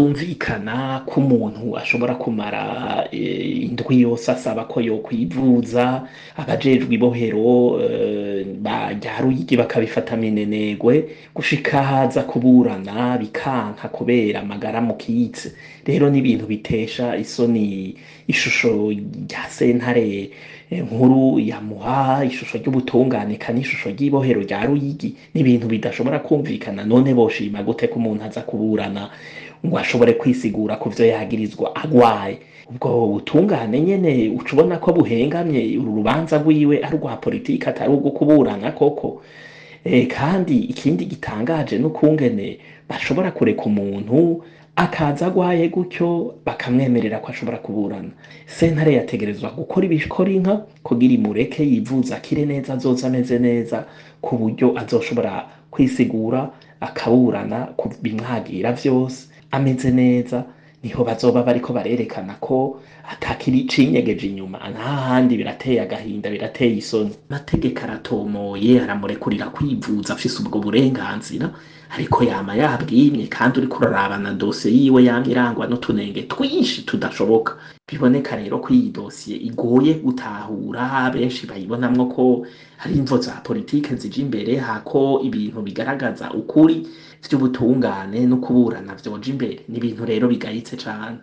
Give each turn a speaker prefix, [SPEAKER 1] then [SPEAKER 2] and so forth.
[SPEAKER 1] Bitumvikana ko umuntu ashobora kumara indwi yose asaba ko yokwivuza, abajejwe ibohero rya Ruyigi bakabifata minenegwe gushika haza kuburana bikanka kubera amagara mukitse. Rero ni ibintu bitesha isoni ishusho rya sentare nkuru ya Muha, ishusho ry'ubutungane eka n'ishusho ry'ibohero rya Ruyigi. Ni ibintu bidashobora kumvikana. None boshima gute ko umuntu aza kuburana ngo ashobore kwisigura ku vyo yagirizwa agwaye? Ubwo butungane nyene uca ubona ko buhengamye, uru rubanza rwiwe ari urwa politike atari urwo kuburana koko. Kandi ikindi gitangaje n'ukungene bashobora kureka umuntu akaza agwaye gutyo bakamwemerera ko ashobora kuburana. Sentare yategerezwa gukora ibikora inka kugira imureke yivuze akire neza, azoza ameze neza ku buryo azoshobora kwisigura akaburana ku bimwagira vyose ameze neza. Niho bazoba bariko barerekana ko atakiri cinyegeje inyuma. Ntahandi birateye agahinda, birateye isoni. Amategeko aratomoye, aramurekurira kwivuza, afise ubwo burenganzira, ariko yama yabwimye. Kandi uriko uraraba na dosiye yiwe yamye irangwa n'utunenge twinshi tudashoboka. Biboneka rero ko iyi dosiye igoye gutahura, benshi bayibonamwo ko hari imvo za politike zija imbere hako ibintu bigaragaza ukuri vy'ubutungane no kuburana vyoja imbere. Ni ibintu rero bigayitse cane.